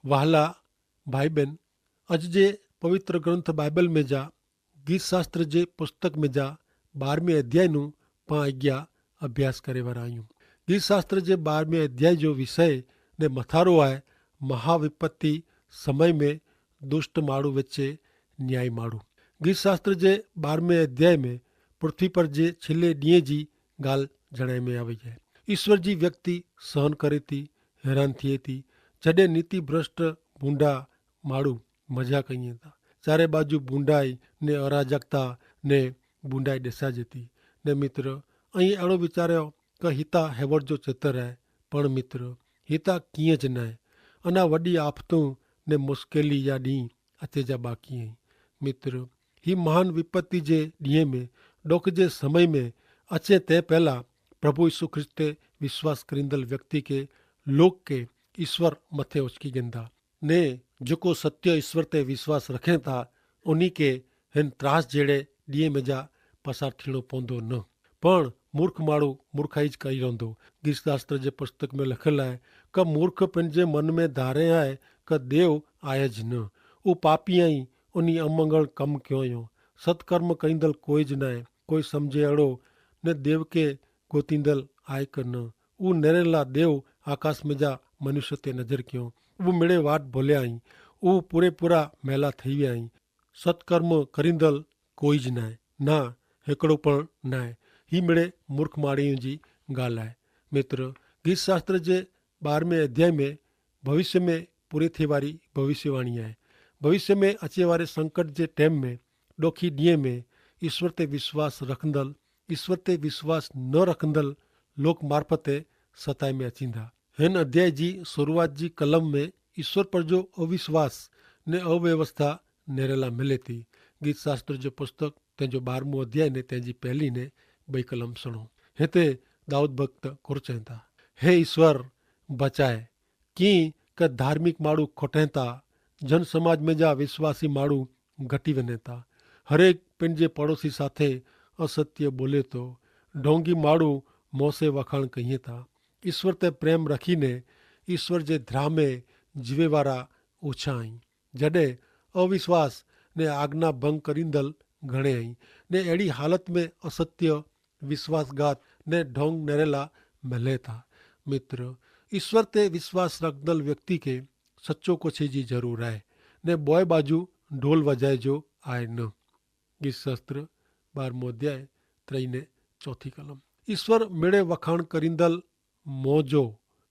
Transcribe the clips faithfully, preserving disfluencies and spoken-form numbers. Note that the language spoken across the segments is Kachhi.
વહાલા ભાઈબેન, અજ જે પવિત્ર ગ્રંથ બાઈબલ મેં જા ગીતશાસ્ત્ર જે પુસ્તક મેં જા બારમે અધ્યાયનું પાં આજ્ઞા અભ્યાસ કરે વરાયું. ગીતશાસ્ત્ર જે બારમે અધ્યાય જો વિષય ને મથારો આય મહાવિપત્તિ સમય મેં દુષ્ટ માળુ વચ્ચે ન્યાય માળુ. ગીતશાસ્ત્ર જે બારમે અધ્યાય મેં પૃથ્વી પર જે છેલ્લે દિયે જી ગાલ જણાય મેં આવે હૈ. ઈસ્વર જી વ્યક્તિ સહન કરે તી હેરાન થિયે તી. જડે નીતિ ભ્રષ્ટ ભૂંડા માળુ મજા કહિયે તા. ચારે બાજુ ભૂંડાઈ ને અરાજકતા ને ભૂંડાઈ દેસા જેતી. ને મિત્ર, અહીં એડો વિચાર્યો કે હિતા હેવર જો ચેતર હૈ. પણ મિત્ર, હિતા કિયા જ નાય. અના વડી આફતું ને મુશ્કેલી યા દી અચે જા બાકી હૈ. મિત્ર, હી મહાન વિપત્તિ જે દિયે મેં ડોખ જે સમય મેં અચે તે પહેલા પ્રભુ ઈસુ ખ્રિસ્તે વિશ્વાસ કરીંદલ વ્યક્તિ કે લોક કે ઈસ્વર મતે ઓચકી ગેંદા. ને જોકો સત્ય ઈસ્વર તે વિશ્વાસ રખેં તા ઉની કે હેન ત્રાસ જેડે દિયે મેં જા પસાર થીણો પોંદો ન. પણ મૂર્ખ માળુ મૂર્ખાઈ જ કઈ રોંધો. ગીતશાસ્ત્ર જે પુસ્તક મેં લખેલ આય કે મૂર્ખ પેનજે મન મેં ધારે આય કે દેવ આય જ ન. ઉપાપી આઈ ઉની અમંગળ કમ ક્યોંયો. સત્કર્મ કઈંદલ કોઈ જ નાય. કોઈ સમઝે અડો ને દેવ કે ગોતિંદલ આય કે ન. ઉનેરેલા દેવ આકાશ મેં જા મનુષ્ય તે નજર ક્યો. ઉમેડે વાટ ભોલે આઈ. ઉ પૂરેપૂરા મહિલા થઈ વ્યા આઈ. સત્કર્મ કરીંદલ કોઈ જ નાય. ના હેકડો પણ નાય. હી મેડે મૂર્ખમાળીઓ જી ગાલ આય. મિત્ર, ગીતશાસ્ત્ર જે બારમે અધ્યાય મેં ભવિષ્ય મેં પૂરે થેવારી ભવિષ્યવાણી આય. ભવિષ્ય મેં અચેવારે સંકટ જે ટેમ મેં ડોખી દિયે મેં ઈસ્વર તે વિશ્વાસ રખંદલ ઈસ્વર તે વિશ્વાસ ન રખંદલ લોક મારફતે સતાઈ મેં અચીંદા. હેન અધ્યાય જી શરૂઆત જી કલમ મેં ઈસ્વર પર જો અવિશ્વાસ ને અવ્યવસ્થા નેરેલા મિલેતી. ગીતશાસ્ત્ર જો પુસ્તક તેજો બારમું અધ્યાય ને તેજી પહેલી ને બઈ કલમ સણો. હેતે દાઉદ ભક્ત કોરચેતા, હે ઈસ્વર, બચાય. કિંક ધાર્મિક માળુ ખોટેતા, જનસમાજ મેં જા વિશ્વાસી માળુ ઘટી વેનેતા. હરેક પેનજે પડોશી સાથે અસત્ય બોલેતો. ઢોંગી માળુ મોસે વખાણ કહિયે તા. ઈસ્વર તે પ્રેમ રખીને ઈસ્વર જે ધ્રામે જીવેવારા ઓછા હૈં. જડે અવિશ્વાસ ને આજ્ઞા ભંગ કરીંદલ ઘણે હૈં. ને એડી હાલત મેં અસત્ય વિશ્વાસગાત ને ઢોંગ નરેલા મલે થા. મિત્ર, ઈસ્વર તે વિશ્વાસ રખદલ વ્યક્તિ કે સચો કોછે જી જરૂર આય. ને બોય બાજુ ઢોલ વજાય જો આય ન. ગીતશાસ્ત્ર બારમો અધ્યાય ત્રય ને ચોથી કલમ. ઈસ્વર મેળે વખાણ કરીંદલ મોજો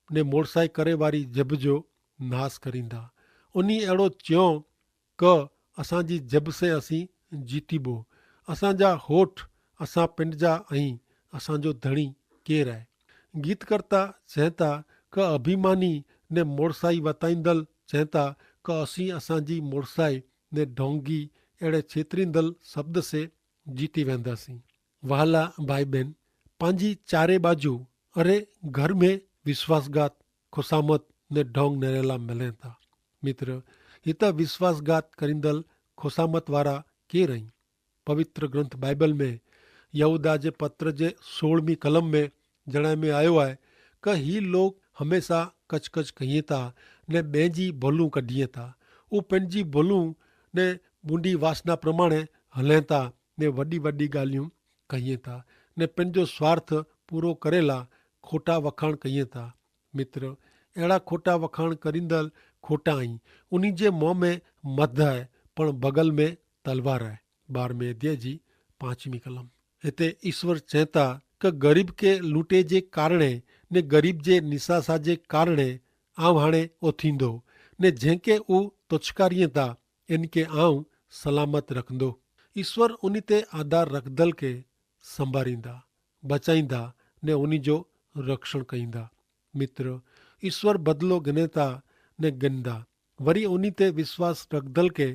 ને મોડસાઈ કરે વારી જબ જો નાસ કરીંદા. ઉની એડો ચ્યો કે અસાંજી જબ સે અસી જીતી બો. અસાંજા હોઠ અસાં પિંડ જા અહીં અસાંજો ધણી કેર આય. ગીત કરતા ચેંતા કે અભિમાની ને મોડસાઈ વતાઈંદલ ચેંતા કે અસી અસાંજી મોડસાઈ ને ઢોંગી એડે છેતરીંદલ શબ્દ સે જીતી વેંદા સી. વહાલા ભાઈ બહેન, પાંજી ચારે બાજુ અરે ઘર મેં વિશ્વાસગાત ખુસામત ને ઢોંગ નેરેલા મલે થા. મિત્ર, હિતા વિશ્વાસગાત કરીંદલ ખુસામત વારા કે રહી? પવિત્ર ગ્રંથ બાઈબલ મેં યહૂદા જે પત્ર જે સોળમી કલમ મેં જણાય મેં આયો આય કે હી લોગ હમેંસા કચકચ કહિયે તા ને બેંજી ભોલૂં કઢ઼િયે તા. ઉપને જી ભોલૂં ને બુંડી વાસના પ્રમાણે હલે તા ને વડી વડી ગાલિયું કહિયે તા ને પેનજો સ્વાર્થ પૂરો કરેલા ખોટા વખાણ કહિયે તા. મિત્ર, એડા ખોટા વખાણ કરીંદલ ખોટા અહીં. ઉની જે મોં મેં મધ હૈ પણ બગલ મેં તલવાર હૈ. બાર મેં અધ્યાય જી પાંચમી કલમ. હેતા ઈસ્વર ચેંતા કે ગરીબ કે લૂંટે જે કારણે ને ગરીબ જે નિસાસા જે કારણે આવ હાણે ઓથીંદો ને જેંકે ઉ તોછકારિયે તા એન કે આવ સલામત રખંદો. ઈસ્વર ઉની તે આધાર રખદલ કે સંભારીંદા, બચાઈંદા ને ઉની જો રક્ષણ કઈંદા. મિત્ર, ઈસ્વર બદલો ગનેતા ને ગનદા વરી ઉની તે વિશ્વાસ રખદલ કે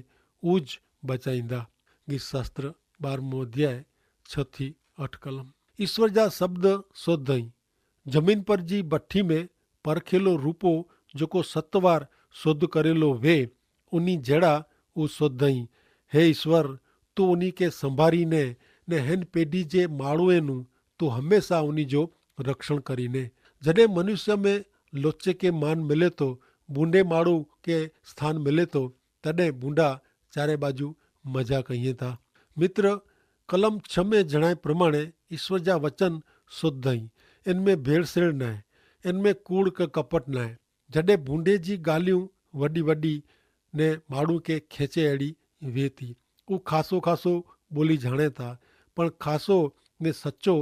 ઉજ બચાઈંદા. ગીતશાસ્ત્ર બારમો અધ્યાય છ થી અઠ કલમ. ઈસ્વર જા શબ્દ શોધઈ જમીન પર જી ભઠ્ઠી મેં પરખેલો રૂપો જોકો સત્તવાર શોધ કરેલો વે ઉની જેડા ઉ શોધઈ. હે ઈસ્વર, તું ઉની કે સંભારી ને ને હેન પેઢી જે માળુએ નું તું હમેંસા ઉની જો રક્ષણ કરી ને. જડે મનુષ્ય મેં લોચ્ચે કે માન મિલે તો ભૂંડે માળું કે સ્થાન મિલે તો, તદે ભૂંડા ચારે બાજુ મજા કહિએ તા. મિત્ર, કલમ છમે જણાય પ્રમાણે ઈસ્વર જા વચન શુદ્ધ હૈં. એન મેં ભેળસેળ નાય, એન મેં કૂડ કે કપટ નાય. જડે ભૂંડે જી ગાલિયું વડી વડી ને માણૂ કે ખેંચે એડી વેતી. ઉં ખાસો ખાસો બોલી જાણે તા, પણ ખાસો ને સચો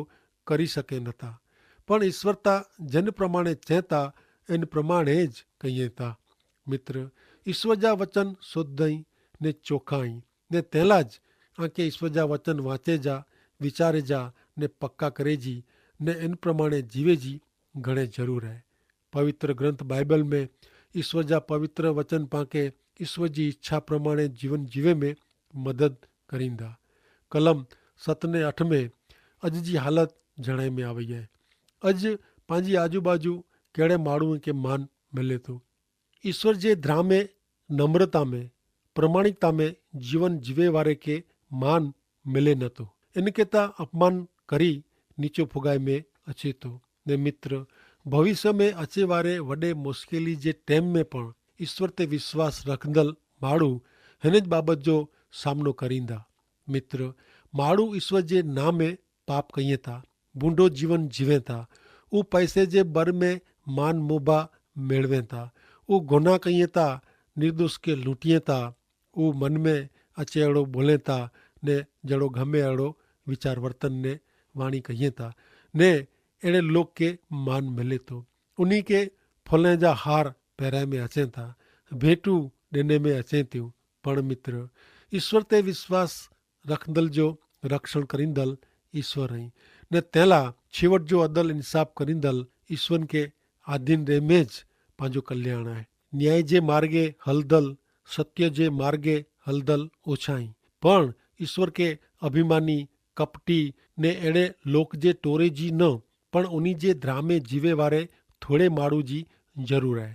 કરી શકે નતા. પણ ઈસ્વર તા જેન પ્રમાણે ચેતા એન પ્રમાણે જ કહિએ તા. મિત્ર, ઈસ્વર જા વચન શોધઈ ને ચોખાઈ, ને તેલા જ આંકે ઈસ્વર જા વચન વાંચે જા, વિચારે જા, ને પક્કા કરે જી, ને એન પ્રમાણે જીવે જી ઘણે જરૂર હૈ. પવિત્ર ગ્રંથ બાઈબલ મેં ઈસ્વર જા પવિત્ર વચન પાંકે ઈસ્વર જી ઇચ્છા પ્રમાણે જીવન જીવે મેં મદદ કરીંદા. કલમ સતને અઠ મેં અજ જી હાલત જણાઈ મેં આવે હૈ. અજ પાંજી આજુબાજુ કહેડ઼ે માણૂ કે માન મિલે તો? ઈસ્વર જે ધ્રામે નમ્રતા મેં પ્રમાણિકતા મેં જીવન જીવે વારે કે માન મિલે નતો, એન કે તા અપમાન કરી નીચો ફુગાઈ મેં અચેતો. ને મિત્ર, ભવિષ્ય મેં અચેવારે વડે મુશ્કેલી જે ટેમ મેં પણ ઈસ્વર તે વિશ્વાસ રખંદલ માળુ હેન જ બાબત જો સામનો કરીંદા. મિત્ર, માળુ ઈસ્વર જે નામે પાપ કહિએ તા, ભૂંડો જીવન જીવે તા, ઉ પૈસે જે બર મેં માન મોભા મેળવે તા, ઉ ગોના કહિએ તા, નિર્દોષ કે લૂંટિયે તા, ઉહ મન મેં અચે એડો બોલે તા, ને જેડો ગમે એડો વિચાર વર્તન ને વાણી કહિયે તા, ને એડે લોક કે માન મિલે તો, ઉની કે ફોલે જા હાર પહરાઈ મેં અચે તા, ભેટુ દેને મેં અચે તું. પણ મિત્ર, ઈસ્વર તે વિશ્વાસ રખદલ જો રક્ષણ કરીંદલ ઈસ્વર હૈં, ને તેલા છેવટ જો અદલ ઇન્સાફ કરીંદલ ઈસ્વર કે આધીન રે મેં જ પાંજો કલ્યાણ હૈ. ન્યાય જે માર્ગે હલદલ, સત્ય જે માર્ગે હલદલ ઓછાઈ. પણ ઈસ્વર કે અભિમાની, કપટી ને એડે લોક જે ટોરે જી ન, પણ ઉની જે ધ્રામે જીવે વારે થોડે માડૂ જી જરૂર હૈ.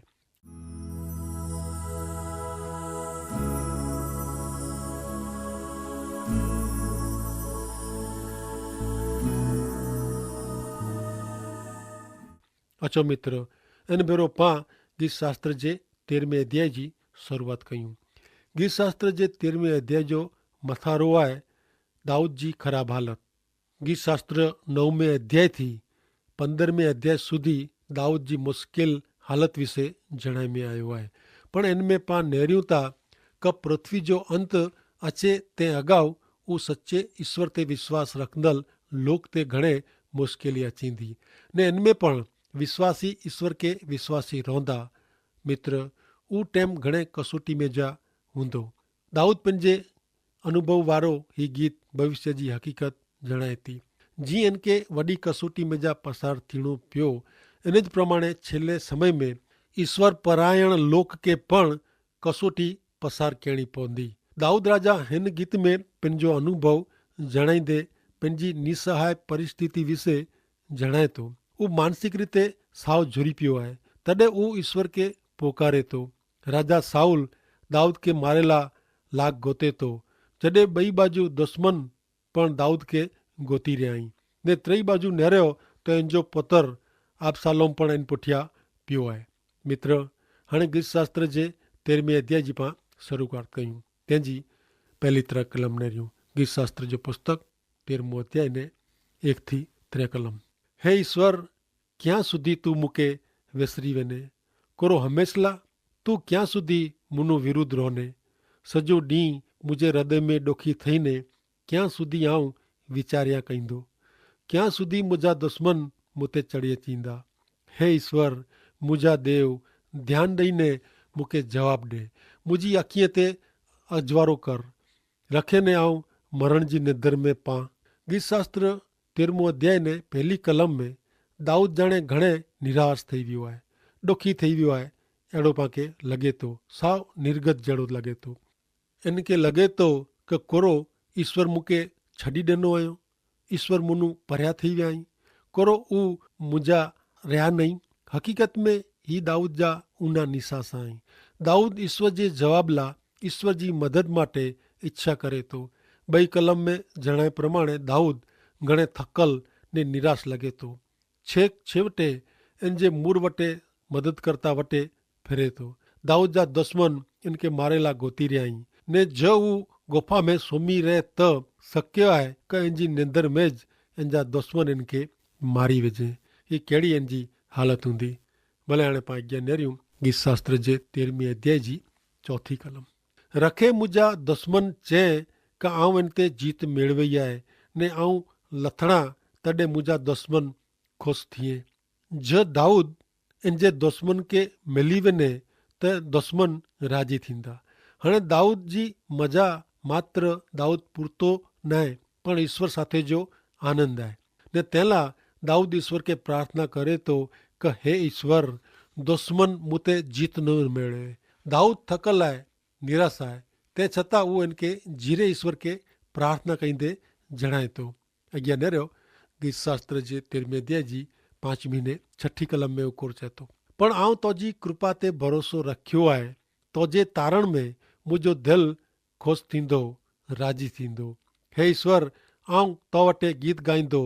અચ્છો મિત્ર, એન ભેરો પાં ગીતશાસ્ત્ર જે તેરમે અધ્યાય જી શરૂઆત કહ્યું. ગીતશાસ્ત્ર જે તેરમે અધ્યાય જો મથારો આય, દાઉદ જી ખરાબ હાલત. ગીતશાસ્ત્ર નવમે અધ્યાય થી પંદરમે અધ્યાય સુધી દાઉદ જી મુશ્કેલ હાલત વિશે જણાઈ મેં આયો આય. પણ એન મેં પાં નેર્યું તા કે પૃથ્વી જો અંત અચે તે અગાઉ ઉં સચ્ચે ઈસ્વર તે વિશ્વાસ રખંદલ લોક તે ઘણે મુશ્કેલી અચીંદી, ને એન મેં પણ વિશ્વાસી ઈસ્વર કે વિશ્વાસી રોંદા. મિત્ર, ઉં ટેમ ઘણે કસોટી મેં જા હૂંદો. દાઉદ પન જે અનુભવ વારો હી ગીત ભવિષ્ય જી હકીકત જણાયતી. જી એન કે વડી કસોટી મેં જા પસાર થીણો પ્યો, એન જ પ્રમાણે છેલ્લે સમય મેં ઈસ્વર પરાયણ લોક કે પણ કસોટી પસાર કહેણી પોંદી. દાઉદ રાજા હેન ગીત મેં પન જો અનુભવ જણાઈ દે, પન જી નિસહાય પરિસ્થિતિ વિશે જણાયતો. ઉં માનસિક રીતે સાવ ઝુરી પ્યો આય. તદે ઉં ઈસ્વર કે પોકારે તો. રાજા સાઉલ દાઉદ કે મારેલા લાગ ગોતે તો, જડે બઈ બાજુ દુશ્મન પણ દાઉદ કે ગોતી રહ્યા હી. ને ત્રય બાજુ નેર્યો તો એન જો પોતર આબસાલોમ પણ એન પુઠ્યા પ્યો આય. મિત્ર, હણે ગ્રીથશાસ્ત્ર જે તેરમે અધ્યાય જી પાં શરૂઆત કહ્યું. તેની પહેલી ત્રય કલમ નેર્યું. ગ્રીથશાસ્ત્ર જો પુસ્તક તેરમો અધ્યાય ને એક થી ત્રય કલમ. હે ઈસ્વર, ક્યાં સુધી તું મુકે વેસરી વેને? કોરો હમેંસલા? તું ક્યાં સુધી મુનો વિરુદ્ધ રોને? સજો દી મુઝે હૃદય મેં ડોખી થઈ ને ક્યાં સુધી આઉં વિચાર્યા કઈંદો? ક્યાં સુધી મુઝા દુશ્મન મુતે ચડ઼િયે ચીંદા? હે ઈસ્વર, મુઝા દેવ, ધ્યાન દઈને મુકે જવાબ દે. મુઝી અખિયે તે અજવારો કર. રખેને આઉં મરણ જી નિદર મેં પાં. ગ્રીથશાસ્ત્ર તેરમો અધ્યાય ને પહેલી કલમ મેં દાઉદ જાણે ઘણે નિરાશ થઈ વ્યો આય, ડોખી થઈ વ્યો આય, એડો પાંકે લગે તો સાવ નિર્ગત જેડો લગે તો. એન કે લગે તો કે કોરો ઈસ્વર મુકે છડી દેનો આયો? ઈસ્વર મુનું પર્યા થઈ વ્યા હી? કોરો ઉં મુજા રહ્યા નહીં? હકીકત મેં હી દાઉદ જા ઉના નિસાસા હી. દાઉદ ઈસ્વર જે જવાબલા ઈસ્વર જી મદદ માટે ઇચ્છા કરે તો. બઈ કલમ મેં જણાય પ્રમાણે દાઉદ ઘણે થકલ ને નિરાશ લગે તો. છેક છેવટે એન જે મૂર વટે મદદ કરતા વટે ફેરે તો. દાઉદ જા દુશ્મન એનકે મારેલા ગોતી રહ્યા હી. ને જો ઉં ગોફા મેં સોમી રહે તો શક્ય આય કે એનજી નેંદર મેં જ એનજા દુશ્મન એનકે મારી વજે. હી કહેડી એનજી હાલત હુંદી? ભલે આણે પાં અજ્ઞા નેર્યું. ગીતશાસ્ત્ર જે તેરમી અધ્યાય જી ચોથી કલમ. રખે મુજા દુશ્મન ચે કે આઉં એન તે જીત મેળવી આય, ને આઉં લથણા તદે મુજા દુશ્મન ખુશ થિયે. જો દાઉદ એન જે દુશ્મન કે મેલી વેને, તે દુશ્મન રાજી થીંદા. હણે દાઉદ જી મજા માત્ર દાઉદ પૂરતો નાય, પણ ઈસ્વર સાથે જો આનંદ આય. ને તેલા દાઉદ ઈસ્વર કે પ્રાર્થના કરે તો, કે હે ઈસ્વર, દુશ્મન મુતે જીત ન મેળવે. દાઉદ થકલ આય, નિરાશ આય, તે છતાં ઉં એન કે જીરે ઈસ્વર કે પ્રાર્થના કઈ દે જણાય તો. અજ્ઞા નેર્યો. ગીતશાસ્ત્ર જે તેરમે અધ્યાય જી પાંચમી ને છઠી કલમ મેં ઉકોર ચેતો, પણ આઉં તોજી કૃપા તે ભરોસો રખ્યો આય. તોજે તારણ મેં મુજો ધલ ખુશ થીંદો, રાજી થીંદો. હે ઈસ્વર, આઉં તો વટે ગીત ગાઈંદો,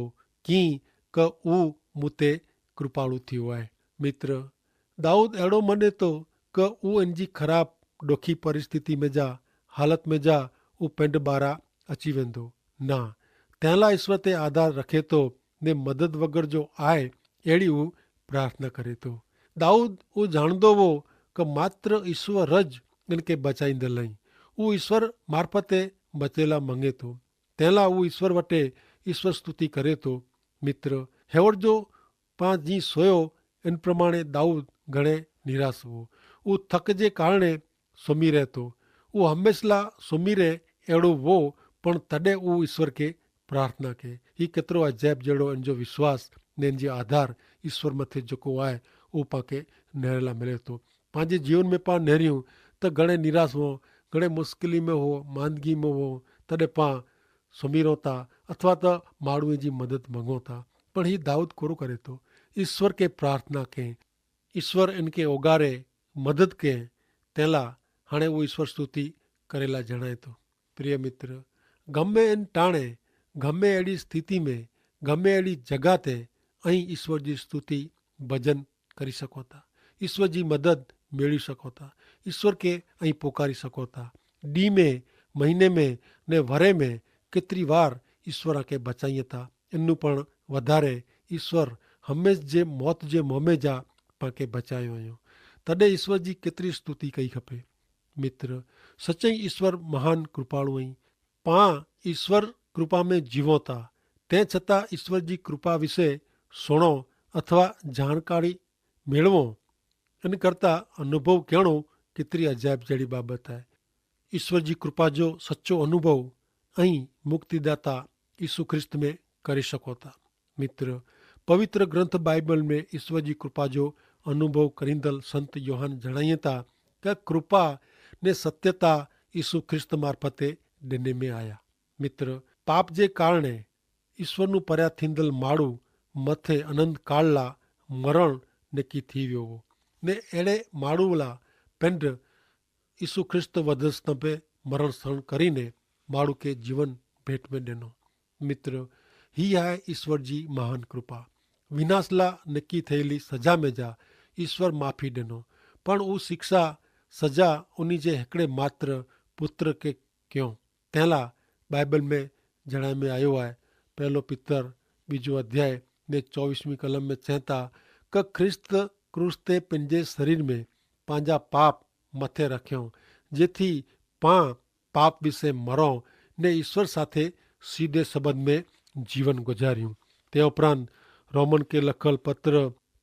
કિંક ઉં મુતે કૃપાળુ થિયો આય. મિત્ર, દાઉદ એડો મને તો કે ઉં એનજી ખરાબ ડોખી પરિસ્થિતિ મેં જા, હાલત મેં જા ઉં પેંડ બારા અચી વેંદો. ના, તેનલા ઈસ્વર તે આધાર રખે તો, ને મદદ વગર જો આય એડી ઉં પ્રાર્થના કરે તો. દાઉદ ઉં જાણદો વો કે માત્ર ઈસ્વર જ એનકે બચાઈંદલ હૈં. ઉં ઈસ્વર મારફતે બચેલા મંગે તો. તેનલા ઉં ઈસ્વર વટે ઈસ્વર સ્તુતિ કરે તો. મિત્ર, હેવર જો પાં જી સોયો એન પ્રમાણે દાઉદ ઘણે નિરાશ વો. ઉં થક જે કારણે સોમી રહેતો. ઉં હમેંશલા સોમી રહે એડો વો, પણ તદે ઉં ઈસ્વર કે પ્રાર્થના કે. હી કેતરો અજાયબ જેડો એન જો વિશ્વાસ ને એન જે આધાર ઈસ્વર મતે જકો આય, ઉં પાંકે નહરેલા મિલે તો. પાંજે જીવન મેં પાં નહર્યું તો ઘણે નિરાશ હો, ઘણે મુશ્કેલી મેં હો, માંદગી મેં હો, તદે પાં સોમી રોતા અથવા તો માણુએ જી મદદ મંગોતા. પણ હી દાઉદ કોરો કરે તો? ઈસ્વર કે પ્રાર્થના કે, ઈસ્વર એનકે ઓગારે મદદ કે, તેલા હણે વો ઈસ્વર સ્તુતિ કરેલા જણાય તો. પ્રિય મિત્ર, ગમે એન ટાણે, ગમે એડી સ્થિતિ મેં, ગમે એડી જગા તે અહીં ઈસ્વર જી સ્તુતિ ભજન કરી શકો થા. ઈસ્વર જી મદદ મેળવી શકો થા. ઈસ્વર કે અહીં પોકારી શકો થા. દી મેં, મહિને મેં, ને વરે મેં કેતરી વાર ઈસ્વર આકે બચાઈ થા. એનનું પણ વધારે ઈસ્વર હમેંશ જે મોત જે મોમે જા પાંકે બચાયો અયો. તદે ઈસ્વર જી કેતરી સ્તુતિ કઈ ખપે? મિત્ર, સચ્ચે ઈસ્વર મહાન કૃપાળુ અહીં. પાં ઈસ્વર કૃપા મેં જીવો થા, તે છતાં ઈસ્વર જી કૃપા વિશે સુણો અથવા જાણકારી મેળવો, એન કરતા અનુભવ કહેણો કેતરી અજાયબ જેડી બાબત હૈ. ઈસ્વર જી કૃપા જો સચ્ચો અનુભવ અહીં મુક્તિદાતા ઈસુ ખ્રિસ્ત મેં કરી શકો થા. મિત્ર, પવિત્ર ગ્રંથ બાઈબલ મેં ઈસ્વર જી કૃપા જો અનુભવ કરીંદલ સંત યોહાન જણાયે થા કે કૃપા ને સત્યતા ઈસુ ખ્રિસ્ત મારફતે દેને મેં આયા. મિત્ર, પાપ જે કારણે ઈસ્વરનું પર્યા થીંદલ માડૂ મતે અનંતકાળલા મરણ નેકી થી વ્યો વો. ને એડે માડૂલા પેંડ ઈસુ ખ્રિસ્ત વધસ્તંભે મરણ સહન કરીને માડૂ કે જીવન ભેટ મેં દેનો. મિત્ર, હી હૈ ઈસ્વર જી મહાન કૃપા. વિનાશલા નેકી થયેલી સજા મેં જા ઈસ્વર માફી દેનો. પણ ઉં શિક્ષા સજા ઉની જે હેકડ઼ે માત્ર પુત્ર કે ક્યો? તેલા બાઈબલ મેં જણાઈ મેં આયો હૈ. પહેલો પિતર બીજો અધ્યાય ને ચોવીસમી કલમ મેં ચેંતા કે ખ્રિસ્ત ક્રૂસ તે પંજે શરીર મેં પાંજા પાપ મતે રખ્યો, જેથી પાં પાપ વિશે મરો ને ઈસ્વર સાથે સીધે સંબંધ મેં જીવન ગુજાર્યું. તે ઉપરાંત રોમન કે લખલ પત્ર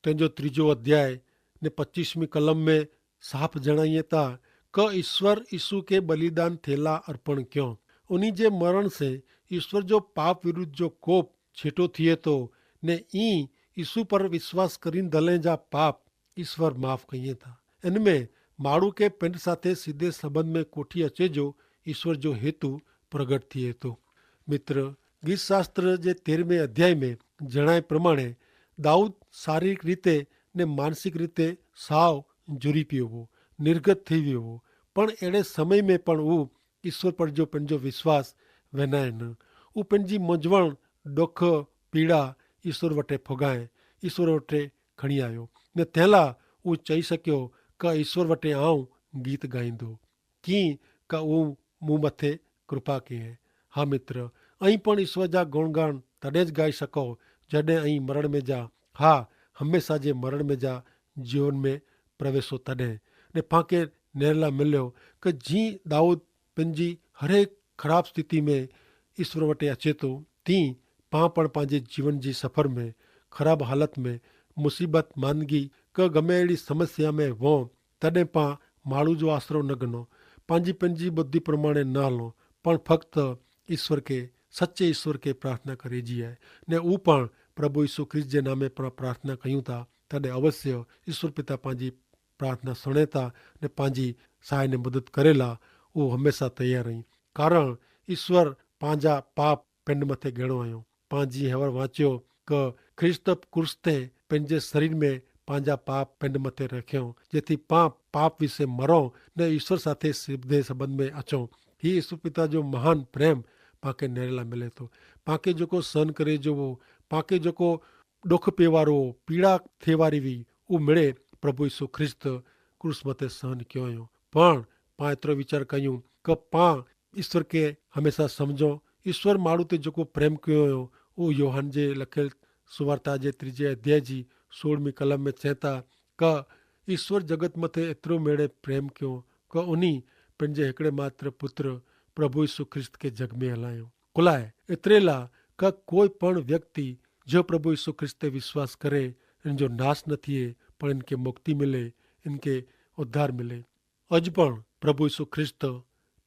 તેનો ત્રીજો અધ્યાય ને પચ્ચીસમી કલમ મેં સાફ જણાઈ થા કે ઈસ્વર ઈસુ કે બલિદાન થેલા અર્પણ ક્યો. ઉની જે મરણ સે ઈસ્વર જો પાપ વિરુદ્ધ જો કોપ છેટો થિયે તો, ને ઈ ઈસુ પર વિશ્વાસ કરીન ધલે જા પાપ ઈસ્વર માફ કહિયે થા. એન મેં માડૂ કે પેંડ સાથે સીધે સંબંધ મેં કોઠી અચે જો ઈસ્વર જો હેતુ પ્રગટ થિયે તો. મિત્ર, ગીતશાસ્ત્ર જે તેરમે અધ્યાય મેં જણાય પ્રમાણે દાઉદ શારીરિક રીતે ને માનસિક રીતે સાવ જુરી પ્યો હો, નિર્ગત થઈ વ્યો હો. પણ એડે સમય મેં પણ ઉં ઈસ્વર પર જો પનજો વિશ્વાસ વેનાય ન, ઉં પનજી મજવણ, ડોખ, પીડા ઈસ્વર વટે ફોગાય, ઈસ્વર વટે ખણી આયો. ને તેલા ઉં ચહી શક્યો કે ઈસ્વર વટે આઉં ગીત ગાઈંદો, કિંક કે ઉં મું મતે કૃપા કહેં. હા મિત્ર, અહીં પણ ઈસ્વર જા ગુણગાન તદે જ ગાઈ શકો, જડે અહીં મરણ મેં જા, હા, હમેંસા જે મરણ મેં જા જીવન મેં પ્રવેશો તદે. ને પાંકે નેરલા મિલ્યો કે જી દાઉદ પંજી હરેક ખરાબ સ્થિતિ મેં ઈસ્વર વટે અચેતો, તી પાં પણ પાંજે જીવન જી સફર મેં ખરાબ હાલત મેં મુસીબત માંદગી કે ગમે એડી સમસ્યા મેં વો, તદે પાં માળુ જો આશરો ન ગનો, પાંજી પંજી બુદ્ધિ પ્રમાણે ન હલો, પણ ફક્ત ઈસ્વર કે સચ્ચે ઈસ્વર કે પ્રાર્થના કરે જી આય. ને ઉપણ પ્રભુ ઈસુ ખ્રિસ્ત જે નામે પણ પ્રાર્થના કહ્યું તા, તદે અવશ્ય ઈસ્વર પિતા પાંજી પ્રાર્થના સણેતા ને પાંજી સહાય ને મદદ કરેલા. ઉહ હમેંસા તૈયાર હૈં, કારણ ઈસ્વર પાંજા પાપ પેંડ મતે ગેણો આયો. પાંજી હેવર વાંચ્યો કે ખ્રિસ્ત કુર્સ તે પેંજે સરીર મેં પાંજા પાપ પેંડ મતે રખ્યો, જેથી પાં પાપ વિશે મરો ને ઈસ્વર સાથે સીધે સંબંધ મેં અચો. હી ઈસ્વર પિતા જો મહાન પ્રેમ પાંકે નેરેલા મિલે તો, પાંકે જોકો સહન કરે જો વો, પાંકે જોકો દુખ પેવારો પીડા થેવારી વી ઉમેડે પ્રભુ ઈસુ ખ્રિસ્ત ક્રૂસ મતે સહન ક્યો અયો. પણ પાં એતરો વિચાર કહ્યું કે પાં ઈસ્વર કે હમેંસા સમઝો. ઈસ્વર માણૂ તે જોકો પ્રેમ ક્યો અયો ઉહ યોહાન જે લખેલ સુવાર્તા જે ત્રીજે અધ્યાય જી સોળમી કલમ મેં ચેંતા કે ઈસ્વર જગત મતે એતરો મેડે પ્રેમ ક્યો કે ઉની પન જે હેકડ઼ે માત્ર પુત્ર પ્રભુ ઈસુ ખ્રિસ્ત કે જગ મેં હલાયો. કુલાએ એતરેલા કે કોઈ પણ વ્યક્તિ જો પ્રભુ ઈસુ ખ્રિસ્ત તે વિશ્વાસ કરે, એન જો નાસ ન થિયે, પણ એન કે મુક્તિ મિલે, એન કે ઉદ્ધાર મિલે. અજ પણ પ્રભુ ઈસુ ખ્રિસ્ત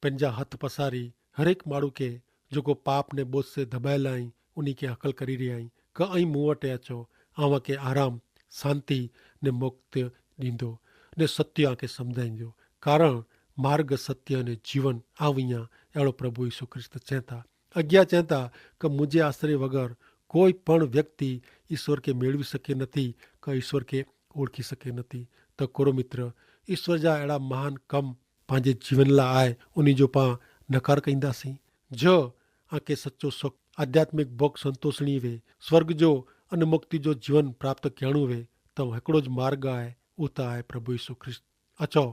પેનજા હત પસારી હરેક માણૂ કે જોકો પાપ ને બોજ સે ધબાયેલા હૈં ઉની કે હકલ કરી રહ્યા હૈં, કે અહીં મુવટે અચો, આવા કે આરામ, શાંતિ ને મુક્ત દીંદો ને સત્ય આકે સમઝાઈંદો. કારણ માર્ગ સત્ય અને જીવન આવ ઇયા એડો પ્રભુ ઈસુ ખ્રિસ્ત ચેંતા. અજ્ઞા ચેંતા કે મુઝે આશરે વગર કોઈ પણ વ્યક્તિ ઈસ્વર કે મેળવી શકે નથી, કે ઈસ્વર કે ઓળખી શકે નથી. તો કોરો મિત્ર, ઈસ્વર જા એડા મહાન કમ પાંજે જીવન લા આય ઉની જો પાં નકાર કઈંદા સી? જો આકે સચો સુખ, આધ્યાત્મિક ભોગ સંતોષણી વે, સ્વર્ગ જો અને મુક્તિ જો જીવન પ્રાપ્ત કહેણું વે, તો હેકડો જ માર્ગ આય, ઉતા આય પ્રભુ ઈસુ ખ્રિસ્ત. અચો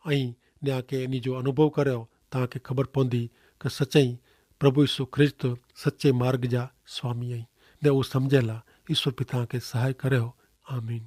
અહીં ને આકે એની જો અનુભવ કર્યો, તો આકે ખબર પોંદી કે સચાઈ પ્રભુ ઈસુ ખ્રિસ્ત સચે માર્ગ જા સ્વામી અહીં. ને ઉસ સમઝેલા ઈસુ પિતા આકે સહાય કર્યો. આમીન.